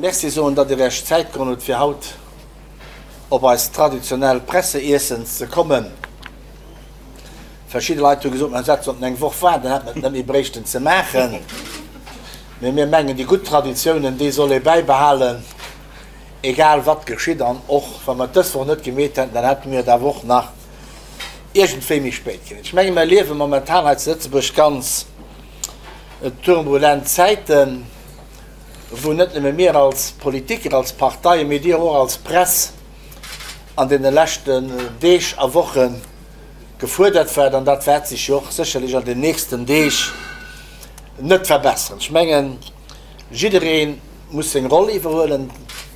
Merci soen, datt Dir Iech Zäit geholl hutt, fir haut op eist traditionell Presseiessen ze kommen. Verschidde Leit hu gesot, mer sollten eng Woch waarden, dann hätt mer et net méi bréichten ze maachen. Mee mir mengen, déi gutt Traditiounen, déi soll ee bäibehalen, egal wat geschitt. An och wa mer et dës Woch net gemeet hätten, dann hätte mir et awer och nach iergendwéi méi spéit gemeet. Ech menge mir erliewe momentan hei zu Lëtzebuerg ganz turbulent Zäiten, wou net nëmme mir als Politiker, als Parteien, mee Dir och als Press an deene leschten Deeg a Woche gefuerdert waart. An dat wäert sech jo och sécherlech an den nächsten Deeg net verbessern. Ech mengen, jidderee muss seng Roll iwwerhuelen,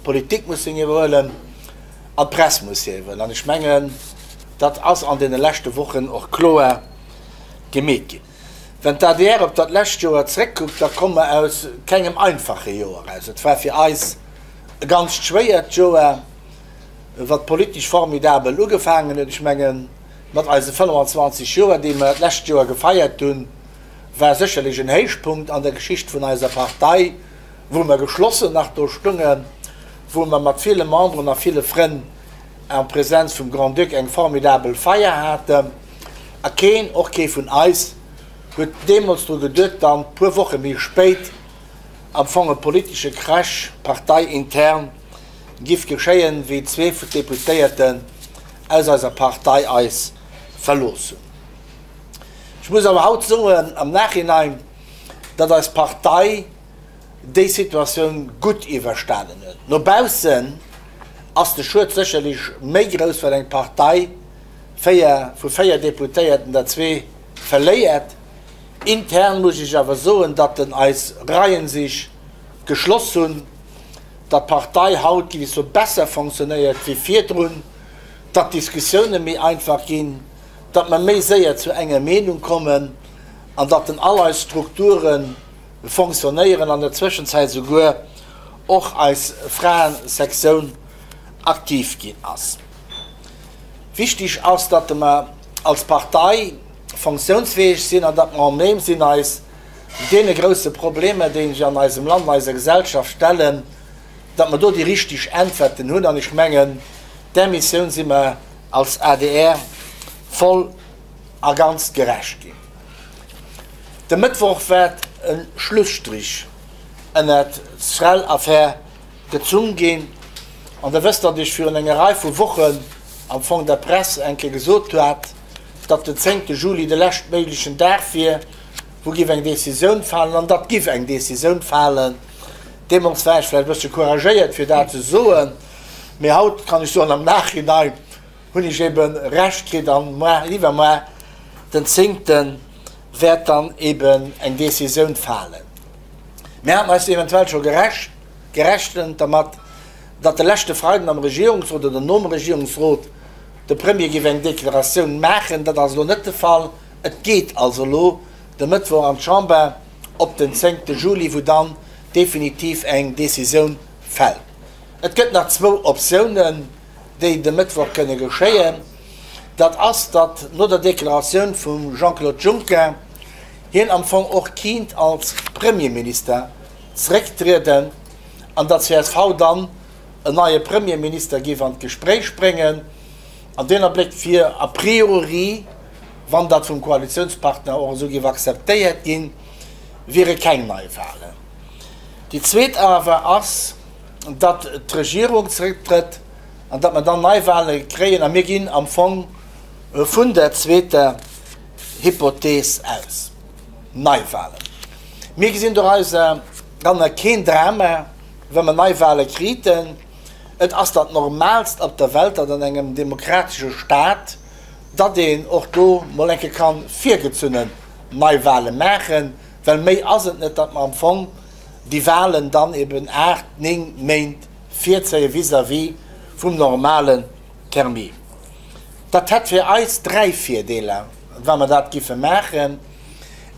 d'Politik muss seng iwwerhuelen an d'Press muss hir iwwerhuelen. An ech mengen, dat ass an deene leschte Wochen och kloer gemeet ginn. Wenn d'ADR op dat lescht Joer zréckkuckt, da komme mer aus kengem einfache Joer eraus. Et war fir eis e ganzt schwéiert Joer, wat politesch formidabel ugefaangen huet. Ech mengen, mat eise 25 Joer, déi mer d'lescht Joer gefeiert hunn, war sécherlech en Héichpunkt an der Geschicht vun eiser Partei, wou mer geschlossen nach do stungen, wou mer mat ville Memberen a ville Frënn en Präsenz vum Grand-Duc eng formidabel Feier haten. A keen, och kee vun eis, huet deemools dru geduet, dann, puer Woche méi spéit, am Fong e politesche Crash parteiintern giff geschéien, wéi zwee vun Deputéierten aus eiser Partei eis verlooss hunn. Ech muss awer haut soen, am Nachhinein, datt eis Partei déi Situatioun gutt iwwerstanen huet. No baussen ass de Schued sécherlech méi grouss, well eng Partei 4 vu 4 Deputéierten der zwee verléiert. Intern muss ech awer soen, datt en eis Reien sech geschloss hunn, datt d'Partei haut, géif ech soen, besser fonctionnéiert wéi virdrun, datt d'Diskussioune méi einfach ginn, datt mer méi séier zu enger Meenung kommen an datt en all eis Strukture fonctionnéieren, an der Zwëschenzäit souguer och eis Fraesektioun aktiv ginn ass. Wichtig ass, datt mer als Partei fonctiounsfäeg sinn an datt mer en même sinn eis deene grouse Problemer, déi sech an eisem Land, an eiser Gesellschaft stellen, datt mer do déi richtig Äntwerten hunn. An ech mengen, där Missioun si mer als adr voll a ganz gerecht ginn. De Mëttwoch wäert e Schlusstrich ënnert d'SREL-Affär gezunn ginn. An Der wësst, datt ech virun enger Rei vu Wochen am Fong der Press eng Kéier gesot hat, datt den zéngte Juli de leschtméiglechen Dag wier, wou giff eng Décisioun falen, an datt giff eng Décisioun falen. Deemools war ech vläicht e bëssche couragéiert, fir dat ze soen, mee haut kann ech soen, am Nachhinein hunn ech ebe Recht kritt, an moar, iwwermoar, den zéngten, wäert dann eben eng Décisioun falen. Mir haten eis eventuell scho gerecht, gerechent dermat, datt de leschte Freiden am Regierungsrot oder nom Regierungsrot de Premier géif eng Deklaratioun maachen. Dat ass elo net de Fall. Et geet also elo de Mëttwoch an d'Chamber op den zéngte Juli, wou dann definitiv eng Decisioun fält. Et gëtt nach zwou Optiounen, déi de Mëttwoch kënne geschéien. Dat ass, datt no der Deklaratioun vum Jean-Claude Juncker hien am Fong och kinnt als Premierminister zerécktrieden an datt csv dann en neie Premierminister géif an d'Gespréich bréngen. An deen Abléck wier a priori, wann dat vum Koalitiounspartner och esou géif akzeptéiert ginn, wiere keng Neiwahlen. Déi zweet awer ass, datt d'Regierung zerécktrëtt an datt mer dann Neiwahle kréien. A mir ginn am Fong vun der zweeter Hypothees aus. Neiwahlen. Mir gesinn doranner keen Drama, wa mer Neiwahle kriten. Et ass dat Normaalst op der Welt, datt an engem demokratesche Staat, datt een och do mol eng Kéier ka virgezunnen Neiwahle maachen, well méi ass et net, datt mer am Fong déi Wahlen dann eben 8, 9 Méint virzéie vis-à-vis vum normalen Termin. Dat hätt fir eis dräi Virdeeler, wa mer dat giffe maachen.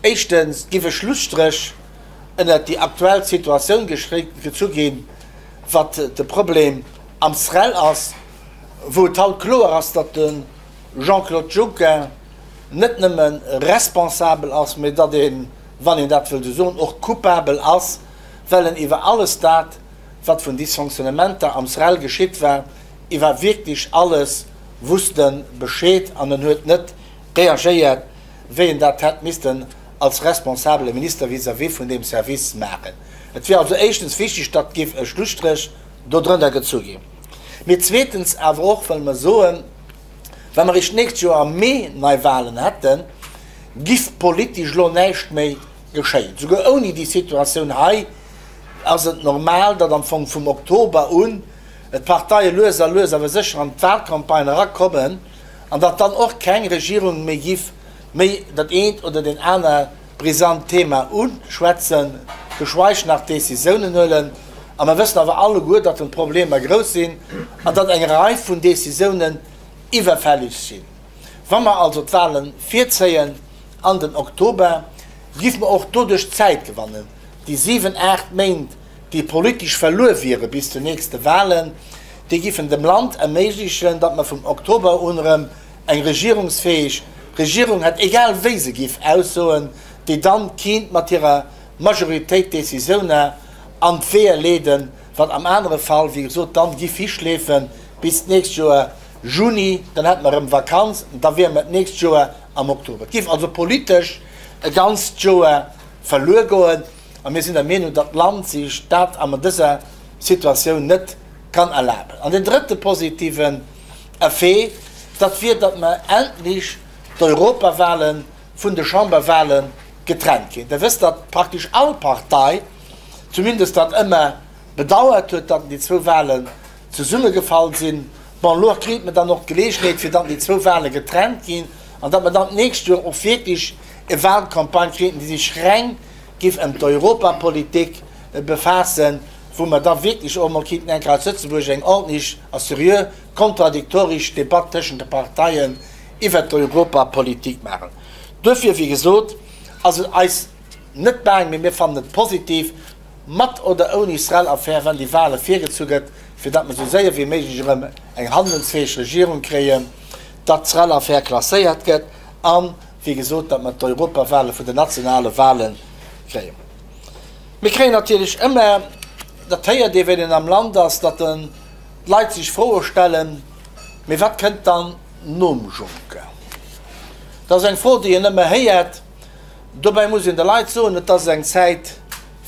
Éischtens giff e Schlusstréch ënnert déi aktuell Situatioun gezu ginn, wat de Problem am SREL ass, wou et haut kloer ass, datt de Jean-Claude Juncker net nëmme responsabel ass, mee datt een, wann een dat wëllt esou soen, och coupabel ass, well en iwwer alles dat. wat vun Dysfonctionnementer am SREL geschitt war, iwwer wierklech alles wusst en Bescheed an en huet net reagéiert, wéi en dat hätt missten als responsabele Minister vis-à-vis vun deem Service maachen. Et wier also éischtens wichteg, datt géif e Schlusstréch dodrënner gezu ginn. Mee zweetens awer och wëlle mer soen, wa mer eréischt d'nächst Joer am Mee Neiwahlen hätten, giff politesch elo näischt méi geschéien. Souguer ouni déi Situatioun hei ass et normal, datt am Fong vum Oktober un d'Parteie lues a lues awer sécher an d'Wahlcampagne erakommen an datt dann och keng Regierung méi giff méi dat eent oder deen aner brisant Thema uschwätzen, geschweig nach Décisiounen huelen. A mer wëssen awer alleguer, datt d'Problemer grouss sinn an datt eng Rei vun Décisiounen iwwerfällig sinn. Wa mer also d'Wahlen virzéien an den Oktober, giff mer och doduerch Zäit gewannen, déi 7, 8 Méint, déi politesch verluer wiere bis zu nächste Wahlen, déi giffen dem Land erméiglechen, datt mer vum Oktober un erëm eng regierungsfäeg Regierung hätt, egal wéi se giff aussoen, déi dann kinnt mat hirer Majoritéit Décisioune an d'Weeër leeden, wat am anere Fall, wéi gesot, dann giff hischleefen bis d'nächst Joer Juni, dann hätte mer erëm Vakanz, da wiere mer d'nächst Joer am Oktober. Et giff also politesch e ganzt Joer verluer goen a mir sinn der Meenung, datt d'Land sech dat an dëser Situatioun net kann erlaben. An deen drëtte positiven Effet, dat wier, datt mer endlech d'Europawale vun de Chamberwale getrennt kréien. Der wësst, datt praktesch all Partei zumindest dat ëmmer bedauert huet, datt déi zwou Walen zesummegefall sinn. Bon, elo kritt mer dann och d'Geleegenheet, fir datt déi zwou Wale getrennt ginn an datt mer dann d'nächst Joer och wierklech e Walcampagne kriten, déi sech reng géif ëm d'Europapolitik befaassen, wou mer da wierklech och emol kinnten eng Kéier als Lëtzebuerg eng ordnlech a seriö kontradiktoresch Debatt tëschent de Parteien iwwert d'Europapolitik maachen. Duerfir, wéi gesot, ass et eis net baang, mee mir fannen et positiv, mat oder ouni Srel-Affär, wann déi Wale virgezu gëtt, fir datt mer esou séier wéi méiglech erëm eng handlungsfäeg Regierung kréien, datt d'Srel-Affär klasséiert gëtt an, wéi gesot, datt mer d'Europawale vun den nationale Wale kréien. Mir kréien natierlech ëmmer, dat héiert ee wéi een am Land ass, datt d'Leit sech Froe stellen, Mee wat kënnt dann nom Juncker? Dat ass eng Fro, déi een ëmmer héiert. Dobäi muss een de Leit soen, et ass eng Zäit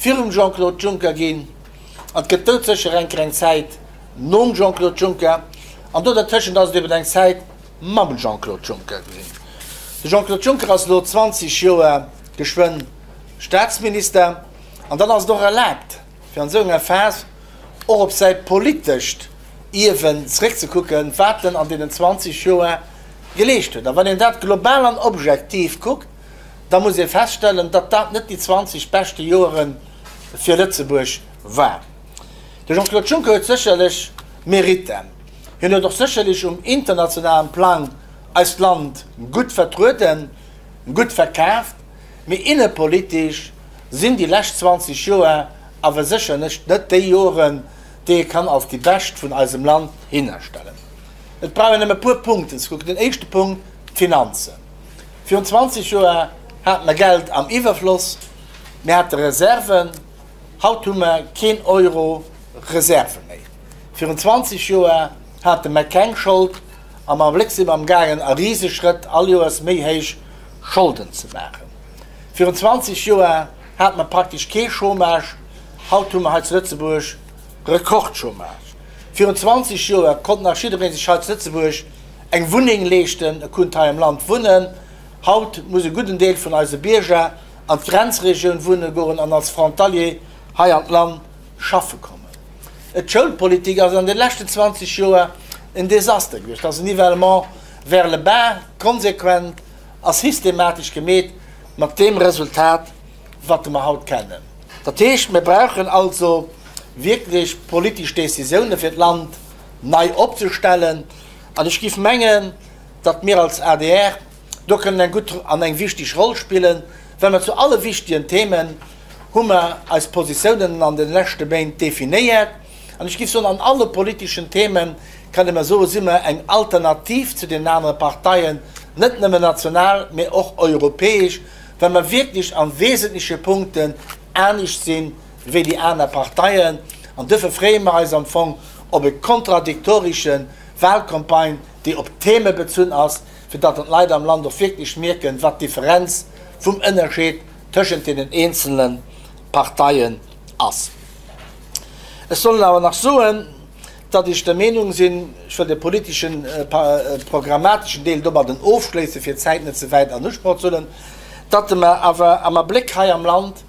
virum Jean-Claude Juncker ginn an et gëtt doudsécher eng Kéier eng Zäit nom Jean-Claude Juncker an do dertëschent ass et eben eng Zäit mam Jean-Claude Juncker ginn. De Jean-Claude Juncker ass elo 20 Joer geschwënn Staatsminister an dann ass et och erlaabt, fir an esou enger Phas och op säi politescht Ierwen zréckzekucken, wat en an deenen 20 Joer geleescht huet. A wann een dat global an objektiv kuckt, da muss ee feststellen, datt dat net déi 20 beschte Joere fir Lëtzebuerg war. De Jean-Claude Juncker huet sécherlech Meritten. Hien huet och sécherlech um internationalen Plang eist Land gutt vertrueden, gutt verkaaft, mee innepolitesch sinn déi lescht 20 Joer awer sécherlech net déi Joren, déi ee kann als déi bescht vun eisem Land hinnerstellen. Et brauch een nëmme e puer Punkten ze kucken. Den éischte Punkt, d'Finanzen. Virun 20 Joer hate mer Geld am Iwwerfloss, mir hate Reserven. Haut hu mer keen Euro Reserve méi. Virun 20 Joer hate mer keng Schold. Am Abléck si mer amgaangen a Riseschrëtt all Joers méi héich Scholden ze maachen. Virun 20 Joer hate mer praktesch kee Chômage, haut hu mer hei zu Lëtzebuerg Rekordchômage. Virun 20 Joer konnt nach jidderee sech hei zu Lëtzebuerg eng Wunneng leeschten, e kunnt hei am Land wunnen. Haut muss e gudden Deel vun eise Bierger an d'Grenzregioun wunne goen an als Frontalier hei an d'Land schaffe kommen. D'Schoulpolitik ass an de leschten 20 Joer en Desaster gewiescht. Et ass en Nivellement vers le bas konsequent a systematesch gemeet, mat deem Resultat, wat mer haut kennen. Dat heescht, mir brauchen also wierklech politesch Décisiounen, fir d'Land nei opzestellen. An ech géif mengen, datt mir als adr do kënnen eng gutt an eng wichteg Roll spillen, well mer zu alle wichtigen Themen hu mer eis Positiounen an de leschte Méint definéiert. An ech géif soen, an alle politeschen Themen, kann ee mer soen, si mer eng Alternativ zu deenen anere Parteien, net nëmmen national, mä och europäesch, well mer wierklech a wesentleche Punkten anescht sinn wéi déi aner Parteien. An duerfir freeë mer eis am Fong op e kontradiktorische Wahlcampagne, déi op Theme bezunn ass, fir datt dann d'Leit am Land och wierklech mierken, wat d'Differenz vum Ënnerscheed tëschent deenen eenzele Parteien ass. Ech soll awer nach soen, datt ech der Meenung sinn, ech wëll de politeschen, programmateschen Deel domadden ofschléissen, fir d'Zäit net ze wäit an Usproch ze huelen, datt mer awer am Abléck hei am Land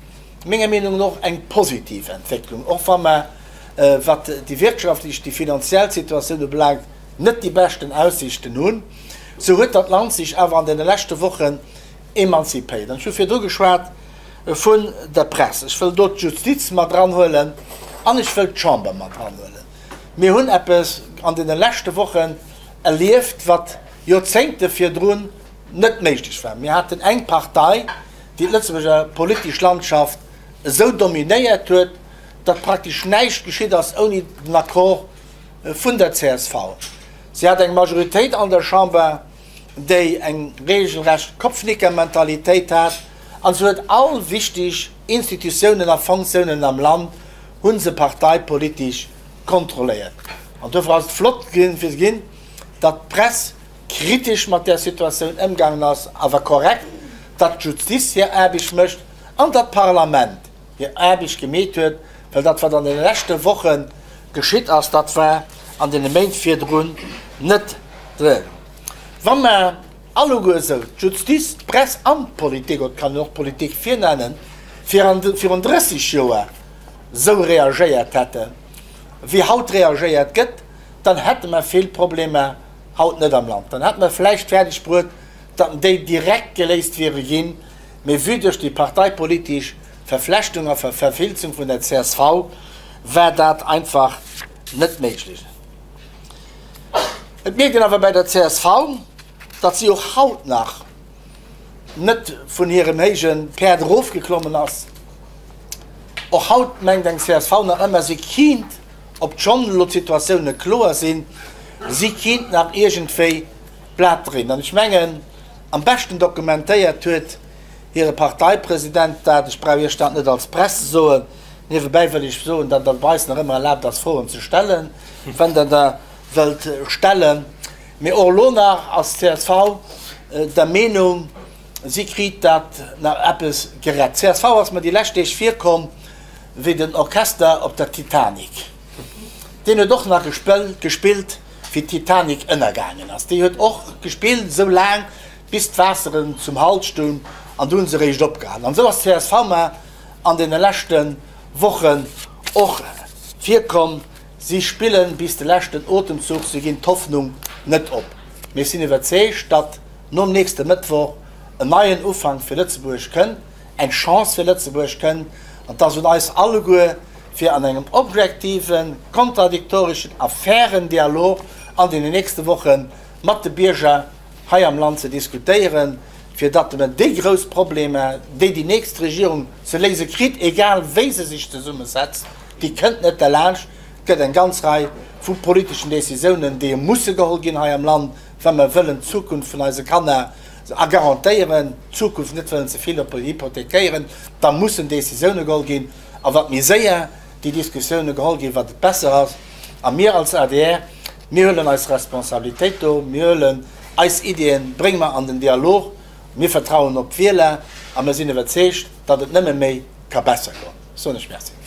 menger Meenung no eng positiv Entwécklung, och wa mer, wat déi wirtschaftlech, déi finanziell Situatioun ubelaangt, net déi beschten Aussichten hunn, sou huet dat Land sech awer an deene leschte Wochen emanzipéiert. An ech hu virdru geschwat vun der Press. Ech wëll do d'Justiz mat dranhuelen an ech wëll d'Chamber mat dranhuelen. Mir hunn eppes an deene leschte Wochen erlieft, wat Joerzéngte virdrun net méiglech war. Mir haten eng Partei, déi d'Lëtzebuerger politesch Landschaft esou dominéiert huet, datt praktesch näischt geschitt ass ouni den Accord vun der csv. Si hat eng Majoritéit an der Chamber, déi eng regelrecht Kopfnickermentalitéit hat, an se huet all wichteg Institutiounen a Fonctiounen am Land hu se parteipolitesch kontrolléiert. An dofir ass et flott fir ze ginn, datt d'Press kritesch mat där Situatioun ëmgaangen ass, awer korrekt, datt d'Justiz hir Aarbecht mécht an datt d'Parlament hir Aarbecht gemeet huet, well dat wat an deene leschte Woche geschitt ass, dat war an deene Méint virdrun net drin. Wa mer alleguer esou, d'Justiz, d'Press an d'Politik, oder et kann een och d'Politik virnennen, virun 30 Joer esou reagéiert hätte wéi haut reagéiert gëtt, dann hätte mer vill Problemer haut net am Land. Dann hätte mer vläicht fäerdeg bruet, datt déi direkt geléist wiere ginn, mee vue duerch déi parteipolitesch Verflechtung a Verfilzung vun der csv war dat einfach net méiglech. Et mierkt een awer bäi der csv, datt si och haut nach net vun hirem héije Päerd erofgeklommen ass. Och haut mengt eng csv nach ëmmer, si kinnt, obschonn elo d'Situatioune kloer sinn, si kinnt nach iergendwéi d'Blat dréinen. An ech mengen, am beschten dokumentéiert huet hire Parteipresident dat, ech brauch Iech dat net als Press ze soen, niewebäi wëll ech soen, datt et bei eis nach ëmmer erlaabt ass, Froen ze stellen, wann Der der wëllt stellen. Mee och elo nach ass csv der Meenung, si kriit dat nach eppes gerett. Csv ass mer déi lescht Deeg virkomm wéi den Orchester op der Titanic. Deen huet och nach gespillt, wéi d'Titanic ënnergaangen ass. Déi huet och gespillt esou laang, bis d'Waasser en zum Hals stoung an du hunn se eréischt opgehalen. An esou ass csv mer an deene leschte Wochen och virkomm. Si spillen bis de leschten Otemzuch, si ginn d'Hoffnung net op. Mee ech sinn iwwerzeegt, datt nom nächste Mëttwoch en neien Ufank fir Lëtzebuerg kënnt, eng Chance fir Lëtzebuerg kënnt, an et ass un eis alleguer, fir an engem objektiven, kontradiktoreschen a fairen Dialog an deenen nächste Woche mat de Bierger hei am Land ze diskutéieren, fir datt mer déi grouss Problemer, déi déi nächst Regierung ze léise kritt, egal wéi se sech zesummesetzt, déi kënnt net derlaanscht, et gëtt eng ganz Rei vu politeschen Décisiounen, déi musse geholl ginn hei am Land, wa mer wëllen d'Zukunft vun eise Kanner a garantéieren, d'Zukunft net wëllen ze vill hypothekéieren, da mussen Décisioune geholl ginn. A wat méi séier déi Diskussioune geholl ginn, wat et besser ass. A mir als adr, mir huelen eis Responsabilitéit do, mir huelen eis Iddien, brénge mer an den Dialog, mir vertrauen op d'Wieler a mir sinn iwwerzeegt, datt et nëmme méi ka besser goen. Soen ech Merci.